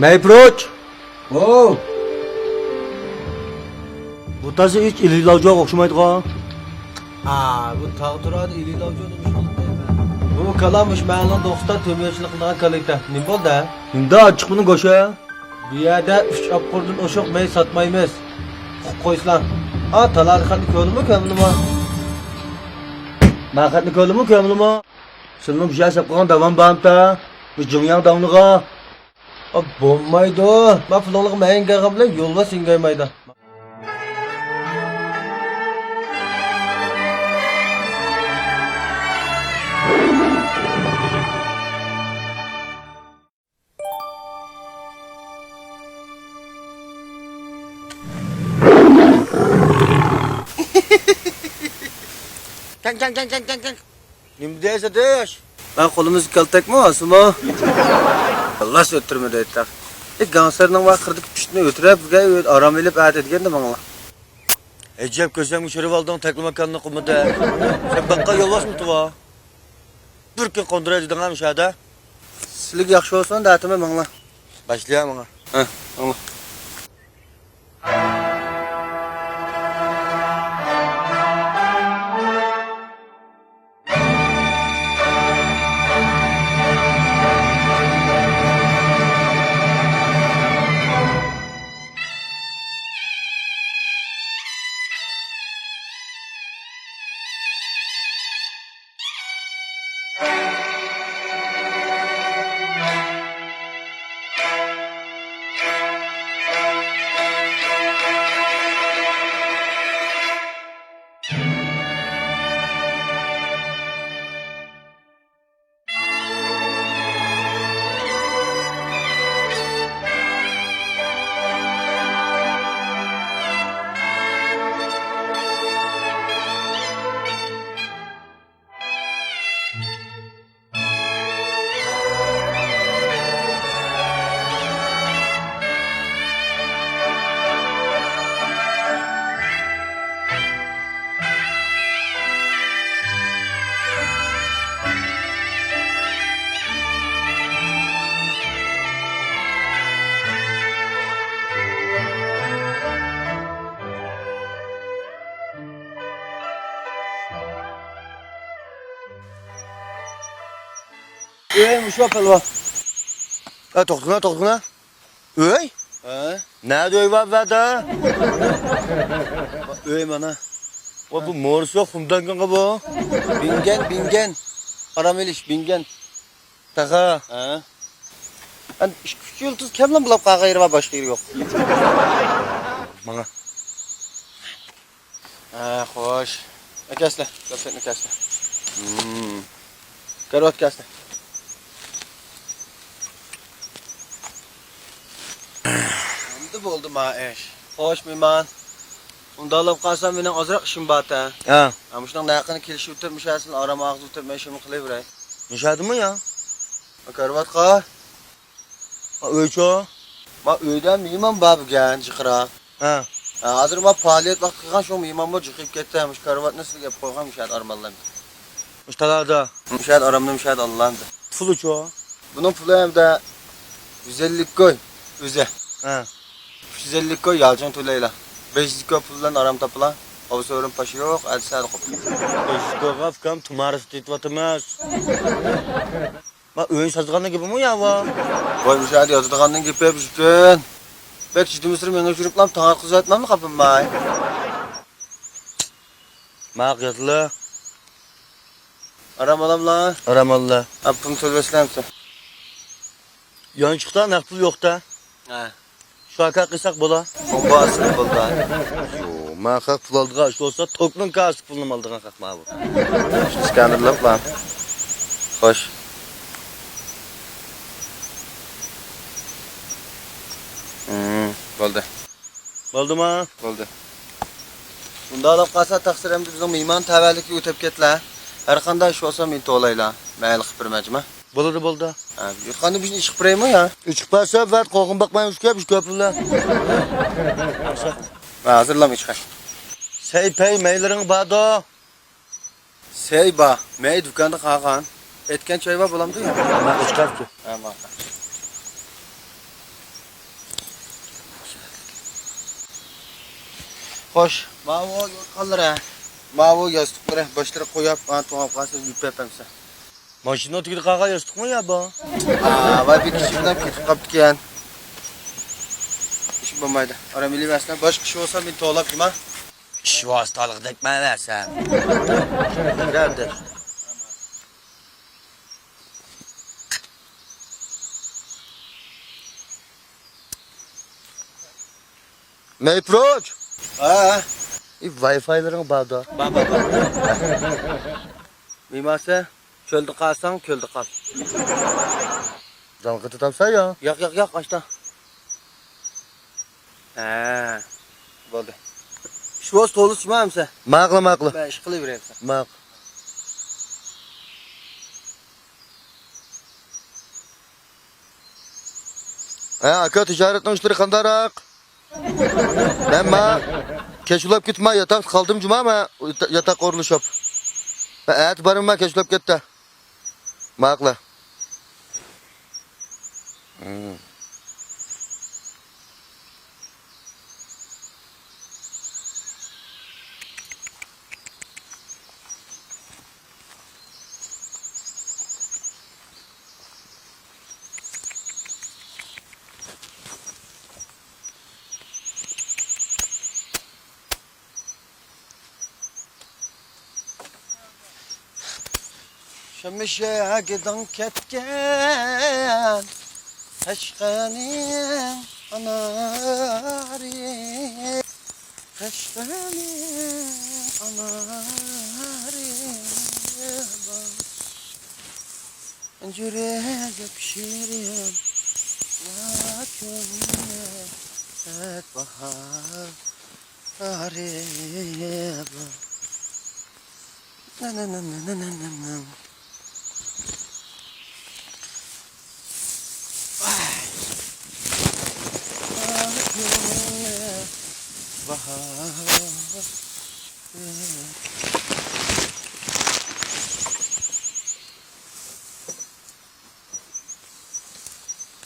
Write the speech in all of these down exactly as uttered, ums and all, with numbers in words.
مەيپروچ! ھو! بۇ تازا ھېچ ئىلى لاۋجاغا ئوخشىمايدىغان. ھا، بۇ تاغ تۇرادا ئىلى لاۋجا نېمە ئىش قىلىپ قويىمەن؟ بۇ كالا مۇشۇ مەھەللىنىڭ دوختۇردا تۆمۈرچىلىك قىلىدىغان كالا ئىكەن. نېمە بولدى؟ نېمىدە ئاچچىق بۇنىڭ گۆشى؟ بۇ يەردە ئۈچ ئاپقۇردىن ئوشۇق مېيى ساتمايمىز. ئۇقۇپ قويسىلا. ئا، تالادا خەتنى كۆردۈڭمۇ، كۆرمىدىڭمۇ؟ مەن خەتنى كۆردۈممۇ، كۆرمىدىممۇ؟ سىلىنىڭ بۇ يەر سەپ قىلغان داۋان بارمىتا؟ بۇ جىڭياڭ داۋنىغا. ئا، بولمايدۇ. ما پۇلۇڭلۇق مەيىن كەلگەن بىلەن يولۋاس يېڭەلمەيدۇ. كەڭ، كەڭ، كەڭ. نېمە دەيسەن، ئاداش؟ مەن قولىمىزدا كالتەكمۇ، ئاسىمۇ؟ لاس ئۆتتۈرمە دەيتتى. ئى، گاڭسارنىڭ ۋە قىردىكى پىشتىنى ئۆتۈرۈپ، ئارام ئېلىپ ئەتە دېگەندە ماڭلا. ئەجەب كۆرسەڭ، چۈشۈرۈۋالدىڭ تەكلىماكاننى قۇمىدا. سەن باققان يولۋاسمۇ تۇۋا؟ بىر كۈن قوندۇراي دېدىڭ ھە مۇشۇ يەردە. سىلىگە ياخشى بولسۇن دەتىمەن، ماڭلا. باشلىيا ماڭا. ھە، ماڭلا. ئۆي مۇشۇ پالۋان. ھە، توختىغىنا، توختىغىنا. ئۆي؟ ھە؟ نەدە ئۆي بار بۇ يەردە؟ ئۆي مانا. ۋە بۇ مورىسى يوق، خۇمدانكىنغا بۇ. بىڭگەن، بىڭگەن. ئارام ئېلىش، بىڭگەن. تاخا. ھە؟ ئەن ئىككى ئۈچ يۇلتۇز كەملا بولاپ قالغان يېرى بار، باشقا يېرى يوق. ماڭا. ھە، خوش. ئەكەسلە، كالتەكنى ئەكەسلە. كارىۋات ئەكەسلە. ئەمدى بولدى ما ئىش. خوش، مېھمان. ئۇنداق بولۇپ قالسا، مېنىڭ ئازراق ئىشىم بار تە. ھە. ھە، مۇشۇنىڭ ھەققىنى كېلىشىۋېتىپ، مۇشۇ يەردىن ئارام ئالغۇزۇۋېتىپ، مەن ئىشىمنى قىلىۋېرەي. مۇشۇ يەردىمۇ يا؟ كارىۋاتقا. ئۆيچۇ؟ ما ئۆيدە مېھمان بار بۈگۈن، جىقراق. ھە. ھە، ھازىر ما پائالىيەت ۋاقتى قىلغان، شۇ مېھمانمۇ جىقىيىپ كەتتى. مۇشۇ كارىۋاتنى سىلىگە ئېلىپ قويغان، مۇشۇ يەردە ئارام ئالىمەن. مۇشۇ تالادا؟ مۇشۇ يەردە ئارامنى مۇشۇ يەردە ئالىمەن. پۇلىچۇ؟ بۇنىڭ پۇلى ئەمدى يۈز ئەللىك كوي ئۆزى. ھە. ئۈچ يۈز ئەللىك كوي يالچۇڭ تۆلەيلا. بەش يۈز كوي پۇل بىلەن ئارام تاپىلا. ئاۋۇ سورۇن پاش يوق، ئەتىسى ھەل قوپۇپ. بەش يۈز كويغا ئۇكام تۇمارىسى تېتىۋاتىمىز. ما ئۆينى ساتىدىغاننىڭ گېپىمۇ يا بۇ؟ ۋاي، مۇشۇ يەردە ياتىدىغاننىڭ گېپى بۈشكۈن. بەك چىدىمىسىرى مېڭىپ يۈرۈپلا تاڭ ئاتقۇزۇۋەتمەممۇ خاپىماي؟ ماق يازلا. ئارام ئالاملا؟ ئارام ئاللا. ئاپپىم تۆلىۋەتسىلەمسە؟ يانچۇقتا نەق پۇل يوقتا. ھە. شۇ ئاكا قىلساق بولا؟ ئوڭ باسىدۇ بولدا. يو، ما خەق پۇل ئالدىغان ئىش بولسا، توكنىڭ كاسا پۇلىنى ئالدىغان خەق ما بۇ. سكانېرلاپلا. خوش. ھىم، بولدى. بولدىما؟ بولدى. ئۇنداق بولۇپ قالسا، تەقسىر ئەمدى بىزنىڭ مېھمان تەۋەلىكى ئۆتۈپ كەتلە. ھەر قانداق ئىش بولسا مېنى توۋلايلا. مەن ھەل قىلىپ بېرىمەن جۇما. بولىدۇ، بولدى. ھە، يوتقاندا بىزنى ئىشقا بېرەيمۇ يا؟ ئىشقا بەرسە، بەت قوغۇن باقماي ئۈچكەپ، ئۈچكەپ بىلە. ھە، ھازىرلام ئىشقا. سەي پەي مەيلىرىڭ باردۇ؟ سەي بار، مەي دۇكاندا قالغان. ئېتكەن چاي بار بولامدۇ يا؟ ماقۇل چىقارچۇ. ھە، ماقۇل. خوش. ماۋۇ يوتقانلىرى، ماۋۇ ياستۇقلىرى باشلىرى قويۇپ، ھە، توڭلاپ قالسا يېپىپ ئەمسە. ماشىنا تۈگىدە قالغان ياستۇقمۇ يا بۇ؟ ھا، ۋاي، بىر كىشى بىلەن كېتىپ قاپتىكەن. ئىش بولمايدۇ. ئارام ئېلىۋەرسىلە. باشقا ئىش بولسا مېنى توۋلاپ جۇما. ئىش ۋاسىتىلىقدەك مەن بەرسەم. بىرەر دەپ. مەيپروچ! ھە. ئى، ۋايفايلىرىڭ باردا؟ بار، بار، بار. مېماسە، چۆلدە قالساڭ، كۆلدە قال. جانغا تۇتامسەن يا؟ ياق، ياق، ياق، ئاشتا. ھە. بولدى. ئىش بولسا توۋلىسىما ئەمسە؟ ماقۇل، ماقۇل. مەن ئىش قىلىۋېرەمسە. ماقۇل. ھە، ئاكا، تىجارەتنىڭ ئىشلىرى قانداقراق؟ مەن ما كەچ ئۇلاپ كېتىپ، ما ياتاقتا قالدىم جۇما، ما ياتاق ئورۇنلىشىپ. مەن ئەتە بارىمەن، ما كەچ ئۇلاپ كەتتى. ماقۇل. شەمشەگىدىڭ كەتكەن قەشقەرنىڭ ئانارى، قەشقەرنىڭ ئانارى بار. ئەنجۈرەك شېرىن، ۋە كۆڭۈل باھار.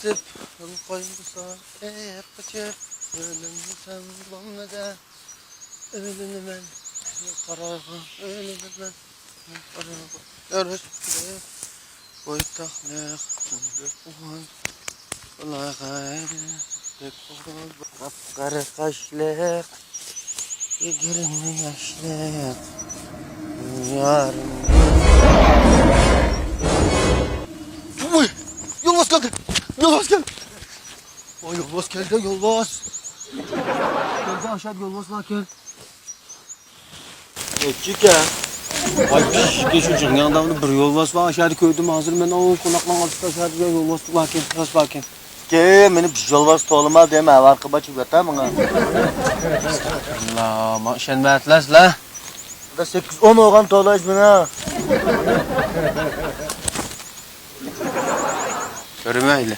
دەپ يول قويمىسا، ئېقىپ قېچىپ ئۆلۈمسەن بولمىدى. ئۆلىمەن، قاراغا ئۆلىمەن، قاراغا ئۆرۈشلۈك، بويتاقلىق، قاپقارا قاشلىق، يىگىرمە ياشلىق يارىم. ۋوي! يولۋاس كەلدى! يولۋاس كەلدى! ۋاي، يولۋاس كەلدى، يولۋاس! كەلدى، ئاشادا يولۋاس باركەن. نەچچىكەن؟ ۋاي، پىششىكى، شۇ جىڭياڭدا بىر يولۋاس بار، ئاشادا كۆردۈم ھازىر مەن، ئاۋۇ قوناقنىڭ ئالدىدا ئاشادا يولۋاس باركەن، راست باركەن. كى، مېنى بىر يولۋاس توۋلىما دەيمەن، ئەۋەتكە بار چىقىۋەتە ماڭا. ئەستەغپىرۇللا، ماڭا ئىشەنمەيتىلەر سىلەر. سەككىز ئون بولغان توۋلايسىز مېنى. كۆرمەيلى.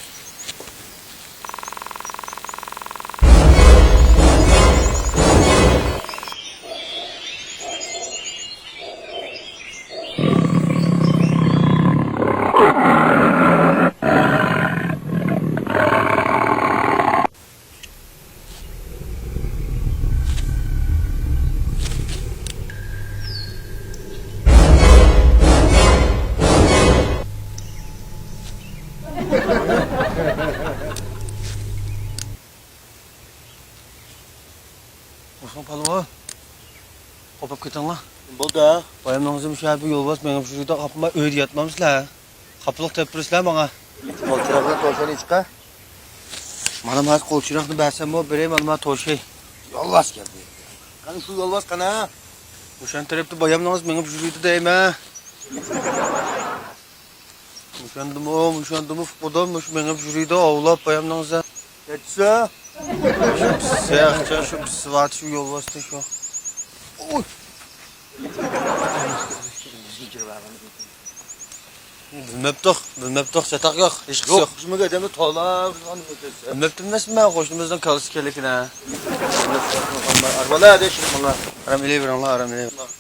ئۇسمان پالۋان، قوپۇپ كېتىڭلار. بولدى. بايامنىڭىزدىن شۇ يولۋاس مېڭىپ يۈرىدۇ، قاپما ئۆيدە ياتمامسىلەر؟ خاپىلىق تېپىپ بېرىسىلەر ماڭا. قول چىراغنى توشايلى چىقا. مانا ھازىر قول چىراغنى بەرسەممۇ بېرەي، مانا، مانا توشاي. يولۋاس كەلدى. قانا شۇ يولۋاس قانا؟ مۇشان تەرەپتە بايامنىڭىز مېڭىپ يۈرىدۇ دەيمەن. مۇشاندىمۇ، مۇشاندىمۇ ئۇقمىدىم، مۇشۇ مېڭىپ يۈرىدۇ، ئاۋلاپ بايامنىڭىز. نەچچىسى؟ شۇ بىسسە، شۇ بىسسە بار، شۇ يولۋاستى شۇ. ئوي! بىلمەپتۇق، بىلمەپتۇق، چاتاق يوق، ھېچقىسى يوق، يوق. بىزمۇ ئادەمنى تولا بىلمەپتۇ ئەمەسمۇ، قوشنىمىزنىڭ كالىسى ئىكەنلىكىنى. ئارمالا دەش ماڭا. ئارام ئېلىۋېرىڭلار، ئارام ئېلىۋېرىڭلار.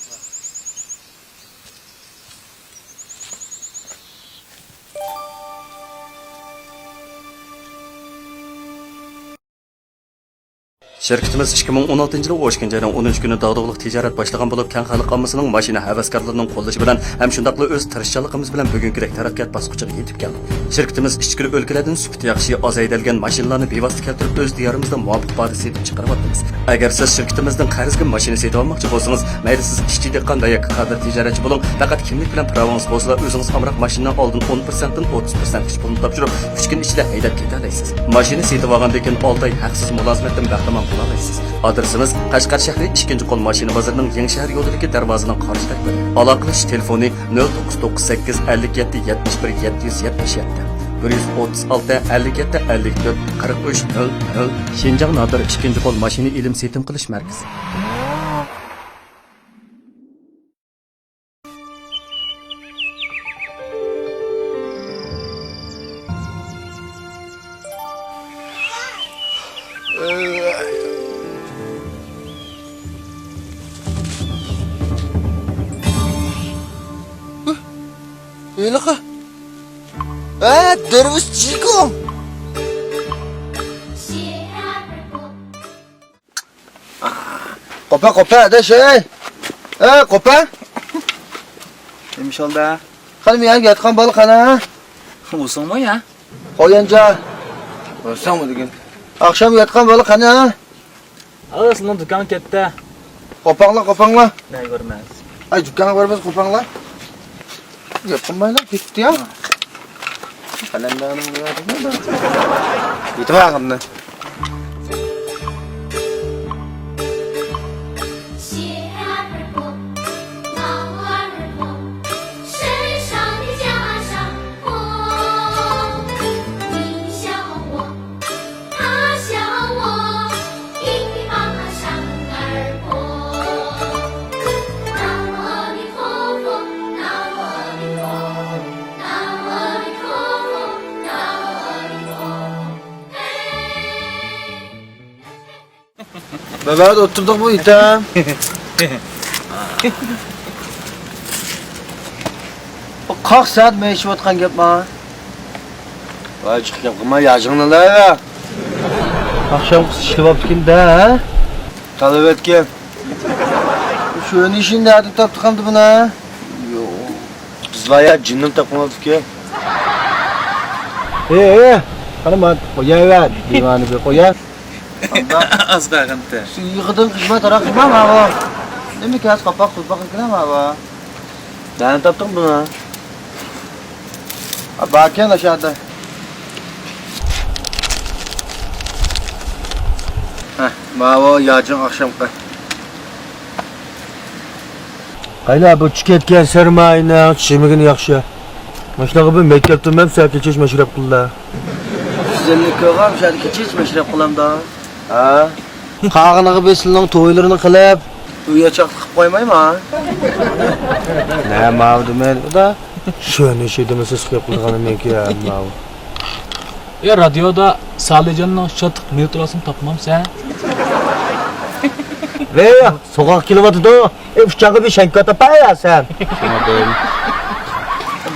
شىركىتىمىز ئىككى مىڭ ئون ئالتىنچى يىلى ئون ئىككىنچى ئاينىڭ ئون ئۈچىنچى كۈنى داغدۇغىلىق تىجارەت باشلىغان بولۇپ، كەڭ خەلق ئاممىسىنىڭ ماشىنا ھەۋەسكارلىرىنىڭ قوللىشى بىلەن ھەم شۇنداقلا ئۆز تىرىشچانلىقىمىز بىلەن بۈگۈنكىدەك تەرەققىيات باسقۇچىغا يېتىپ كەلدى. شىركىتىمىز ئىچكىرى ئۆلكىلەردىن سۈپىتى ياخشى، ئاز ھەيدەلگەن ماشىنىلارنى بىۋاسىتە كەلتۈرۈپ، ئۆز دىيارىمىزدا مۇۋاپىق باھادا سېتىپ چىقىرىۋاتىمىز. ئەگەر سىز شىركىتىمىزدىن قەرزگە ماشىنا سېتىۋالماقچى بولسىڭىز، مەيلى سىز ئىشچى دېھقان ياكى كادىر تىجارەتچى بولۇڭ، پەقەت كىملىك بىلەن پىراۋىڭىز بولسىلا، ئۆزىڭىز ئامراق ماشىنىنىڭ ئالدىن ئون پىرسەنتتىن ئوتتۇز پىرسەنتكىچە پۇلنى تاپشۇرۇپ، ئۈچ كۈن ئىچىدە ھەيدەپ كېتەلەيسىز. ماشىنا سېتىۋالغاندىن كېيىن ئالتە ئاي ھەقسىز مۇلازىمەتتىن بەھرىمەن بولالايسىز. ئادرېسىمىز: قەشقەر شەھىرى ئىككىنچى قول ماشىنا بازىرىنىڭ يېڭىشەھەر يولىدىكى دەرۋازىنىڭ قارشى تەرىپىدە. ئالاقىلىشىش تېلېفونى: نۆل توققۇز توققۇز سەككىز، ئەللىك يەتتە، يەتمىش بىر، يەتتە يۈز يەتمىش يەتتە، بىر يۈز ئوتتۇز ئالتە، ئەللىك يەتتە، ئەللىك تۆت، قىرىق ئۈچ، نۆل نۆل. شىنجاڭ نادىر ئىككىنچى قول ماشىنا ئېلىم سېتىم قىلىش مەركىزى. ھېلىقى. ھە، دەرۋىش جىكۇ. قوپا، قوپا، ئاداش، ئەي. ئە، قوپا. نېمە ئىش بولدى؟ قېنى، مېنىڭ ياتقان بالا قېنى؟ ئۇرساڭمۇ يا؟ قويۇنجا. ئۇرساڭمۇ دېگىن. ئاخشام ياتقان بالا قېنى؟ ئا، سىلىنىڭ دۇكان كەتتى. قوپاڭلار، قوپاڭلار. نەگە بارىمىز؟ ئاي، دۇكانغا بارىمىز، قوپاڭلار. گەپ قىلمايلا، كېتىپتۇ يا. قەلەندەرنىڭ يېتىپ ئالغىنىنى. بابا، ئولتۇردۇقمۇ يېتەم؟ قاق سائەت مەن ئېچىۋاتقان گەپ ما. ۋاي، جىق گەپ قىلما، ياجىڭنى لا. ئاخشامقىسى ئىشلىۋاپتىكىن دە، ھە؟ تالىۋەتكەن. شۇ ئۆنۈشىنى نەدىن تاپتىقامدۇ بۇنى؟ يوق. بىز بايا جىننىمۇ تاپقان بولدۇقكەن. ئېي، ئېي، قانا مانا قوياۋەر، دىۋانىنى بىر قويا. ئاز قالغانتى. شۇ يىغىدىن قىزما تاراق قىلما ماۋۇ. نېمە كەس قاپاق قىلىپ باققىن ماۋۇ. نەدىن تاپتىڭ بۇنى؟ ھە، باركەن ئاشۇ يەردە. ھە، ماۋۇ ياجىڭ ئاخشامقى. قايلا، بۇ چۈشۈپ كەتكەن سەرمايىنىڭ چۈشمىگىنى ياخشى. ماشۇلارغا بىر مەكتەپتىن مەن سەكىچىش مەشرەپ قىلدى. سىزنى كۆرگەن شەدە كېچىش مەشرەپ قىلامدا. ھە؟ قاغىنىغا بېسىلنىڭ تويلىرىنى قىلىپ، ئۆيگە چاقلىق قىلىپ قويمايما؟ نە ماۋۇ دېمەيدۇ-دا. شۇنى شۇ دېمىسە سىقىپ قىلىدىغان ئەمەسكەن ماۋۇ. يا رادىيودا سالىجاننىڭ شادلىق مېلوتراسىنى تاپمامسەن؟ ۋەي، سوغۇق كېلىۋاتىدۇ. ئى، ئۇچاڭغا بىر شەنكا تاپايا سەن.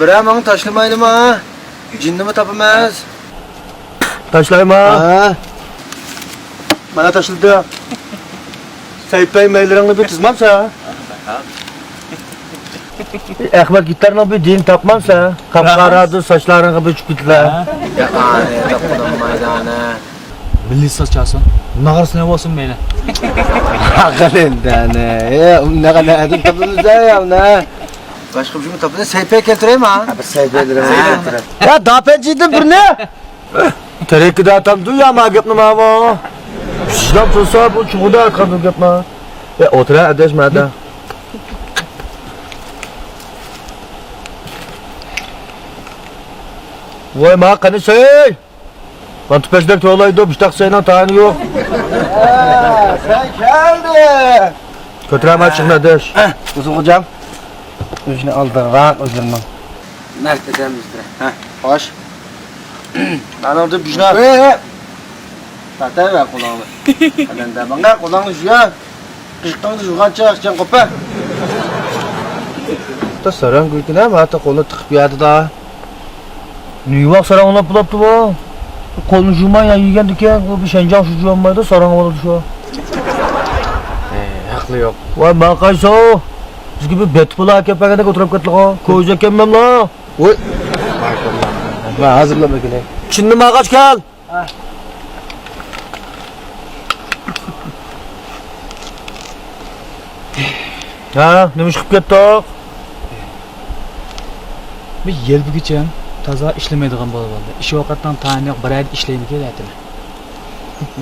بىرەر ماڭا تاشلىمايلىما؟ جىننىمۇ تاپىمىز. تاشلايما؟ ھە. مانا تاشلىدىم. سەيپەي مەيلىرىڭنى بىر تىزمامسەن؟ ئەخمەت گىتارنىڭ بىر دېيىنى تاپمامسەن؟ قاپقارادۇ ساچلارىڭغا بىر چۈپ كېتىلە. يا، ئانى، تاپقىلىمايدۇ، ئانى. مىللىي ساز چالسۇن، ناغرا سېلىنىۋالسۇن مەيلى. ئاقىل ئەمدى، ئانى. ئە، ئۇنداق نەدىن تاپىمىز يا، ئۇنى؟ باشقا بىر تاپىمىز، سەيپەي كەلتۈرەيمۇ؟ ھە، بىر سەيپەيلىرىڭنى كەلتۈرە. يا، داپەنچىدىن بىرنى! تېرەككىدە ئاتامدۇ يا ما گەپنى ماۋۇ؟ پىشىشلاپ تۇرسا بۇ چۇغۇدا ئاتقاندۇ گەپنى. يا، ئولتۇرە ئاداش مەدە. ۋاي، ما قېنى سەي! مانا تۈپەشلەك توۋلايدۇ، بىشتاق سەينىڭ تايىنى يوق. ھە، سەن كەلدىڭ! كۆتۈرەمە چىقنى ئاداش. ئۇزۇن خوجام. ئۆزىنى ئالدىراق ئۆزلىرىنىڭ. مەرتىدە مىسترا. ھە، خوش. ئاناڭدىن بىشنا. ئەي، ئەي. تارتاۋەر قولۇڭنى. ئادەمدە ماڭا قولۇڭنى جۇيا. قىشقىڭدا جۇغانچە ئىشچان قوپا. تا ساراڭ گۆيكىنە ماتا قولنى تىقىپ يەدىدا. نېمە ساراڭ ئويناپ بولاپتۇ بۇ؟ قولنى جۇماي يېگەندىكىن، بۇ بىر شەنجاڭ شۇ جۇيالمايدۇ، ساراڭ بولىدۇ شۇ. ھەقلى يوق. ۋاي، ماڭا قايسى؟ بىزگە بىر بەت پۇل ئەكەپ بەرگەندەك ئولتۇرۇپ كەتتىغۇ. كويزا ئەكەنمەملا. ۋوي. مەن ھازىرلاپ ئەكېلەي. چىننى ماڭغاچ كەل. ھە، نېمە ئىش قىلىپ كەتتۇق؟ بىر يىل بۈگۈچە تازا ئىشلىمەيدىغان بولۇۋالدى. ئىش ۋاقىتنىڭ تايىنى يوق، بىر يەردە ئىشلەيمىكىن ئەتىمە.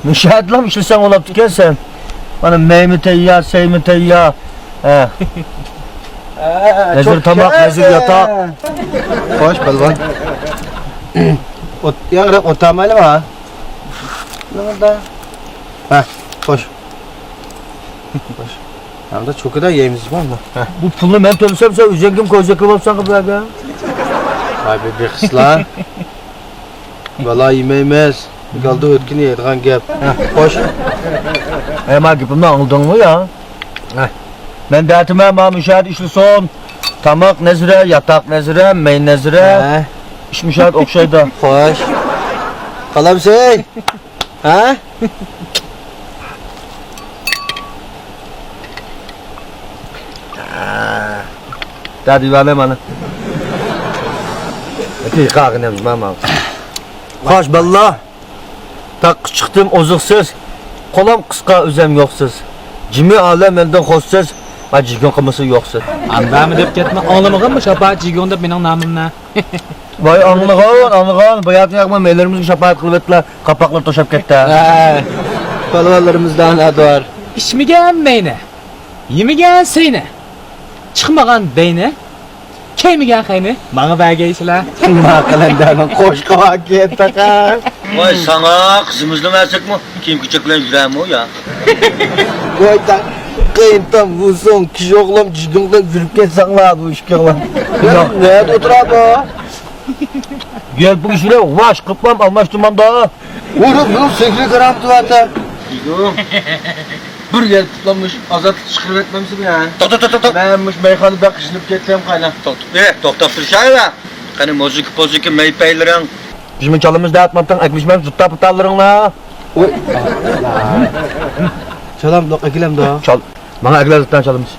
مۇشۇ يەردىلا ئىشلىسەڭ بولاپتىكەن سەن. مانا مەيمۇ تەييار، سەيمۇ تەييار. ھە. ھەزىر تاماق، ھەزىر ياتاق. خوش، پالۋان. ئوت، ياقراق ئولتۇرمايلىما؟ نېمىدا؟ ھە، خوش. خوش. ھەمدە چوكىدا يەيمىز بارمۇ؟ ھە. بۇ پۇلنى مەن تۆلىسەم، سەن ئۆزۈڭگىمۇ كوزا كىرىۋاپسەن قىلىپ بەرگەن. ۋاي، بىر بېقىسىلا. بالا يېمەيمىز. گالدا ئۆتكىنى يەيدىغان گەپ. ھە، خوش. ھە، ما گېپىمنى ئاڭلىدىڭمۇ يا؟ ھە. مەن دەتىمەن، ما مۇشۇ يەردە ئىشلىسۇن. تاماق نەزىرە، ياتاق نەزىرە، مەي نەزىرە. ھە. ئىش مۇشۇ يەردە ئوخشايدۇ. خوش. قالامسەن؟ ھە؟ دادى بالام ئانا. تىقاغىنىمىز ماما. خوش باللا. تاغقا چىقتىم ئوزۇقسىز. قولام قىسقا ئۆزەم يوقسىز. جىمى ئالەم مەندىن خوشسىز. ما جىگىڭ قىلمىسا يوقسىز. ئاندامى دەپ كەتمە، ئاڭلىمىغانمۇ شاپا جىگىڭ دەپ مېنىڭ نامىمنى. ۋاي، ئاڭلىغان، ئاڭلىغان. باياتىن ياقما مەيلىرىمىزگە شاپائەت قىلىۋەتتىلا، قاپاقلار توشاپ كەتتى. ھە، پالۋانلىرىمىز دانا دۇر. ئىچمىگەن مەينى، يېمىگەن سەينى، چىقمىغان بەينى، كىيمىگەن خەينى ماڭا بەرگەيسىلەر. ما قەلەندەرنىڭ قوشىقى باركەن تاقا. ۋاي، ساڭا قىزىمىزنى بەرسەكمۇ، كىيىم-كېچەك بىلەن يۈرەمۇ يا؟ ۋاي، تا-، قېيىنتام، ۋۇسۇڭ، كىشى ئوغلۇم، جىگىڭ دەپ يۈرۈپ كەتسەڭلار، بۇ ئىككىڭلار. نەدە ئولتۇرا بۇ؟ گەپ بۇ ئىشلار ۋاش قىپلام ئالماشتۇرمامدا. ئۇرۇپ، بۇنىڭ سېھرىي كارامىتى بار-تە. بىر يەر تۇتۇلمىش ئازادلىق چىقىرىۋەتمەمسىز يا؟ توختا، توختا، توختا. مەن مۇشۇ مەيخانا بەك قىزىنىپ كەتسەم قايلا. توختا، ئە، توختاپ تۇرۇشايلا. قېنى، مۇزىكا، پوزىكا، مەي پەيلىرىڭ. بىزمۇ چالىمىز دەپ ماپتىڭ، ئەگمىشمەن زۇتتا پۇتالىرىڭلا. ئوي. چالام، دوق ئەكېلەمدۇ؟ چال. ماڭا ئەگلەزدىن چالىمىز.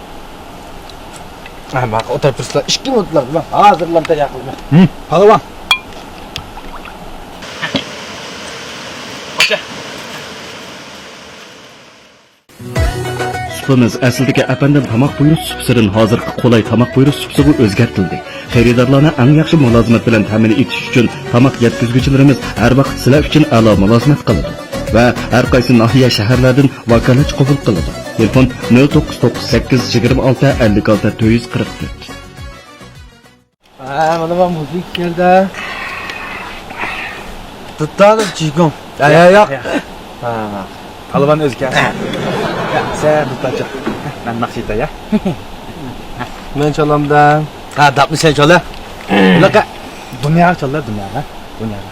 ھە، ماقۇل، ئولتۇرۇپ تۇرسىلا، ئىككى مىنۇتلا، مەن ھازىرلا تەييار قىلىمەن. ھىم. پالۋان. سۇپىمىز ئەسلىدىكى ئەپەندىم تاماق بۇيرۇش سۇپىسىدىن ھازىرقى قولاي تاماق بۇيرۇش سۇپىسىغا ئۆزگەرتىلدى. خېرىدارلارنى ئەڭ ياخشى مۇلازىمەت بىلەن تەمىن ئېتىش ئۈچۈن تاماق يەتكۈزگۈچىلىرىمىز ھەر ۋاقىت سىلەر ئۈچۈن ئەلا مۇلازىمەت قىلىدۇ ۋە ھەر قايسى ناھىيە، شەھەرلەردىن ۋاكالەتچى قوبۇل قىلىدۇ. تېلېفون: نۆل توققۇز توققۇز سەككىز، يىگىرمە ئالتە، ئەللىك ئالتە، تۆت يۈز قىرىق تۆت. ھە، مانا مەن مۇزىكا كەلدى. دۇتانىڭ چىگۇڭ. يا، يا، يا. ھە، ھە. پالۋان ئۆزى كەلسۇن. يا، سەن دۇتان چال. مەن ناخشا ئېيتاي، يا. مەن چالامدا. ھە، داپنى سەن چال، ھە. بۇناقا دۇنياغا چال، دۇنياغا. دۇنياغا.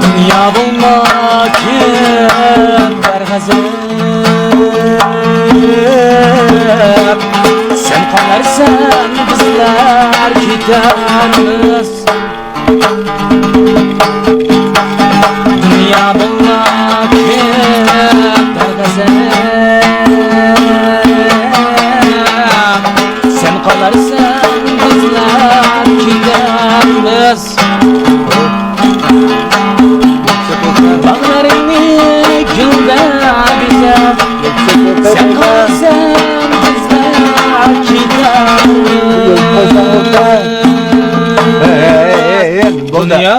دۇنيا بولما كۆپ دەرغەزەپ، سەن قالارسەن، بىزلەر كېتەرمىز. دۇنيا بولما كۆپ دەرغەزەپ، سەن قالارسەن، بىزلەر كېتەرمىز. باغلىرىڭنى گۈلدە بېزە، سەن قالساڭ بىزلەر كېتەرمىز. ھەي، ھەي، ھەي، ھەي، بولدى. دۇنيا.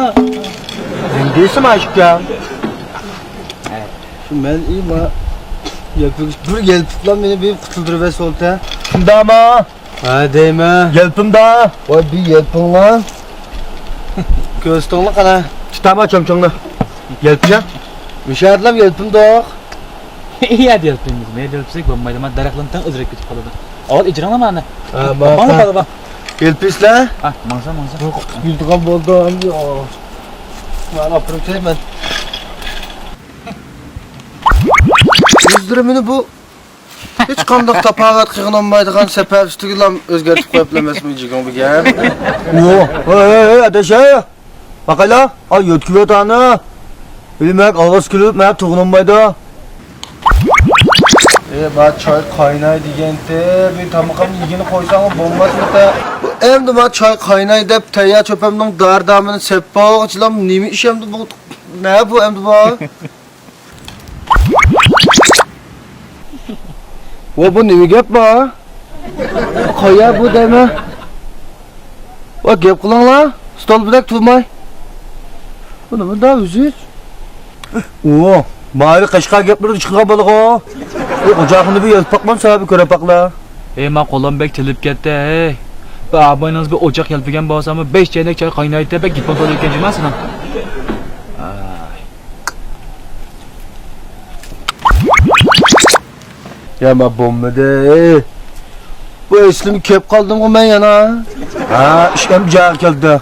نېمە دەيسەن ئاشۇكام؟ شۇ مەن ئىما يەلپۈگۈچ بىر يەلپۈكلا مېنى بىر قۇتۇلدۇرۇۋەتسە بولدى. شۇنداقمۇ؟ ھە دەيمەن. يەلپۈڭدە. ۋاي بىر يەلپۈڭلار. كۆرسىتىڭلار قانا. تۇتاما چومچوڭنى. يەلپۈڭ. مۇشەدىلەم يەلپۈمدۇق. يا يەلپۈمىز، مەيلى يەلپۈسەك بولمايدۇ، ما دەرەخلەرنىڭ تەڭ ئۆزرەك كېتىپ قالىدۇ. ئاۋۋال ئېچىرىڭلار مانا. ھە، ماڭا. يەلپۈسلەر. ھە، ماڭسا، ماڭسا. قۇتۇپ يۈرىدىغان بولدۇم. مانا ئاپىرىپ مەن. يۈزلىرى مېنى بۇ ھېچقانداق تاپاۋەت قىلغىنى بولمايدىغان سەپەر ئۈستىگىلا ئۆزگەرتىپ قويۇپلا ئەمەسمۇ جىگىڭ بىگەن؟ ۋو، ھەي، ھەي، ھەي، ئاداش، ھەي. باقايلا، ئا، يۆتكىۋەت ئانا. بىلمەك، ئالۋاس كۈلۈپ، مەن تۇغۇنۇم بايدا. ئى، ما چاي قايناي دېگەنتى، بىر تامىقىمنى يېگىنى قويساڭ بولماسمىتى؟ ئەمدى ما چاي قايناي دەپ، تەييار چۆپەمنىڭ دار-دامىنى سەپ باغىچىلام نېمە ئىش ئەمدى بۇ؟ نە بۇ ئەمدى بۇ؟ ۋا، بۇ نېمە گەپ بۇ؟ قايا بۇ دەيمەن؟ ۋا، گەپ قىلىڭلار، ستول بىلەك تۇرماي. بۇ نېمە دا ئۆزى؟ ئۇ، ماۋۇ قەشقەر گەپلىرىدە چىقىدىغان بالىغۇ. ئۇ ئوجاقنى بىر يېلىپ باقمام سەۋەبى كۆرۈپ باقلا. ئەي، ما قولۇم بەك تېلىپ كەتتى، ھەي. بىر ئابايىڭىز بىر ئوجاق يەلپۈگەن بولسا، بەش چەينەك چاي قاينايتتى، بەك گېپىڭ تولا ئىكەن جۇما سېنىڭ. ئاي. يا، ما بولمىدى. بۇ ئەسلىمگە كېلىپ قالدىمغۇ مەن يەنە. ھە، ئىش ئەمدى جايىغا كەلدى.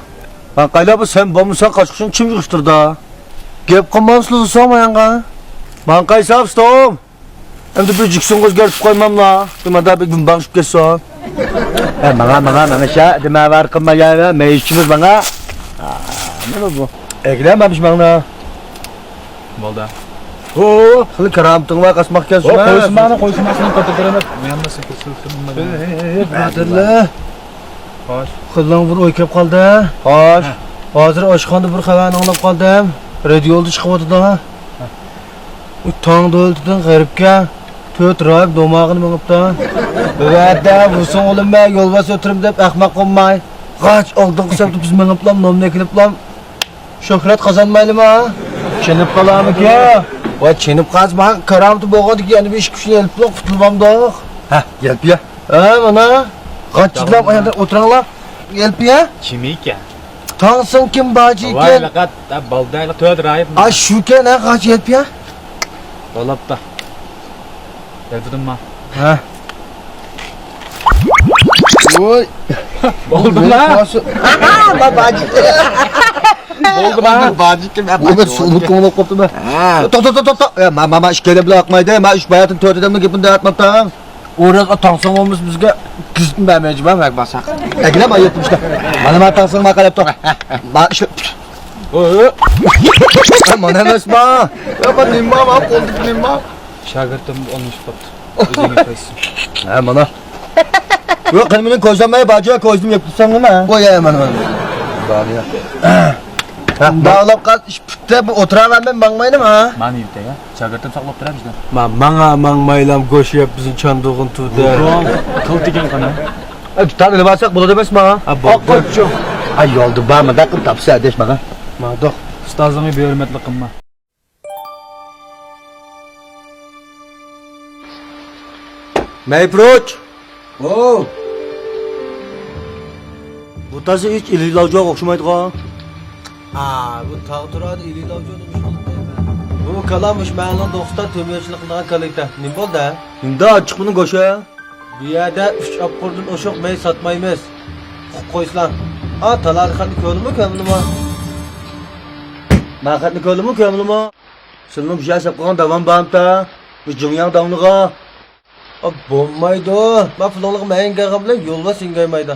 ماڭقايلا، بۇ سەن بولمىساڭ قاچقۇچىنى كىم يىغىشتۇردى؟ گەپ قىلمامسىلە سوڭ مايانغا. ماڭقايسا ئۇستام. ئەمدى بىر جىكسىڭىز گەرچە قويماملا. بىر مادا بىر گۈمباڭشىپ كەتسۇن. ھە، ماڭا، ماڭا، ماڭا شا، دېمە بار قىلما يا، مەيىشچىمىز ماڭا. ھە، نېمە بۇ؟ ئەگلە مەمىش ماڭا. بولدى. ھو، خېلى كارامىتىڭ بار قاسماق ئىكەنسىز. قويسىمانا، قويسىماسىنى قاتتىق كۆرەمەن. مەن بىر سېكىر سۈرتۈم. بۇرادەرلەر. خوش. خېلىلا بىر ئوي كەپ قالدى. خوش. ھازىر ئاشخانىدا بىر خەۋەرنى ئاڭلاپ قالدىم. رادىيودا چىقىۋاتىدۇ. ئۇ تاڭ دۆلىتىدىن غەربكە تۆت راھىب دوماغىنى مېڭىپتۇ. بۇ ۋەدە ۋۇسۇڭ ئۇلۇم مەن يولۋاس ئۆتۈرۈم دەپ ئەخمەق بولماي. غاچ ئالدىنقى سەپتە بىز مېڭىپلام، نومنى ئەكېلىپلام. شۆھرەت قازانمايلىما؟ چېنىپ قالارمىكىن؟ ۋاي، چېنىپ قالسا، ماڭا كارامىتى بولغاندىكىن يەنە بىر ئىككى ئۈچنى ئېلىپلا قۇتۇلمامدۇق. ھە، يەلپۈيە. ھە، مانا. غاچ چىدىلاپ ئاياندىن ئولتۇراڭلار. يەلپۈيە. كىم ئىكەن؟ تاڭسىڭ كىم باجى ۋاي ئىكەن؟ لەقەت، ھە، بالدايلىق تۆت رايىپ. ئا، شۇكەن، ھە، غاچ يەلپۈيە. بولاپتۇ. يەلپۈدۈمما؟ ھە. ۋوي. بولدىما؟ ما باجىكى. بولدىما؟ باجىكى، مەن بۇ باجىكى. سۇلۇق كۆڭۈل قوپتۇما؟ ھە. توختا، توختا، توختا. ئە، ما، ما، ما، ئىككى ئادەم بىلەن ئاقمايدۇ. ما ئۈچ باياتىن تۆت ئادەمنىڭ گېپىنى دەۋەتمەپتىڭ. ئورۇسقا تاڭساڭ بولمىسا بىزگە گېزىتنى بەرمەيجى بار، مەك باساق. ئەگىلەم ئايەتتىم ئىشتە. مانا ما تاڭساڭ ما قاراپ تۇر. ما ئىشلەپ. ھە، مانا ئەمەسما؟ يا، ما نېمە ما قولدىكى نېمە؟ شاگىرتىم ئالمىشىپ قاپتۇ. ئۆزۈڭگە قايسى؟ ھە، مانا. يوق، قېنى مېنىڭ كوزام، ئەي، باجا، كوزدىم يەپ تۇرساڭ نېمە؟ قوي، ئەي، مانا، مانا. بارىيە. ھە، داۋلاپ قال، ئىش پۈتتى، بۇ ئولتۇراۋەرمەن، ماڭمايدىما؟ مانا يېتە، يا. شاگىرتىم ساقلاپ تۇرە بىزنى. ما، ماڭا ماڭمايلام، گۆش يەپ بىزنى چاندۇرغىن تۇردى. تىل دېگەن قانا. ئە، دۇكان ئېلىۋالساق بولىدۇ ئەمەسما؟ ھە، بولدى. ئاققۇچۇ. ئە، يولدا بارمۇ، دەقىم تاپسا ئەدەش ماڭا. ماڭدۇق. ئۇستازىڭنى بىھۆرمەتلىك قىلما. مەيپروچ! ھو! بۇ تازا ھېچ ئىلى لاۋجاغا ئوخشىمايدىغان. ھا، بۇ تاغ تۇرادا ئىلى لاۋجاغا نېمە ئىش بولۇپ قالدى؟ بۇ كالا مۇشۇ مەھەللىنىڭ دوختۇر تۆمۈرچىلىق قىلىدىغان كالا ئىكەن. نېمە بولدى؟ نېمىدە ئاچچىق بۇنىڭ گۆشى؟ بۇ يەردە ئۈچ ئاپقۇردىن ئوشۇق مېيى ساتمايمىز. ئۇقۇپ قويسىلا. ئا، تالادا خەتنى كۆردۈڭمۇ، كۆرمىدىڭمۇ؟ مەن خەتنى كۆردۈممۇ، كۆرمىدىممۇ؟ سىلىنىڭ بۇ يەردە سېلىپ قويغان داۋان بارمىتا؟ بۇ جىڭياڭ داۋنىغا. ئا، بولمايدۇ. مەن پۇلۇڭلۇق مەيىن كەلگەن بىلەن يولۋاس يېڭەيمايدۇ.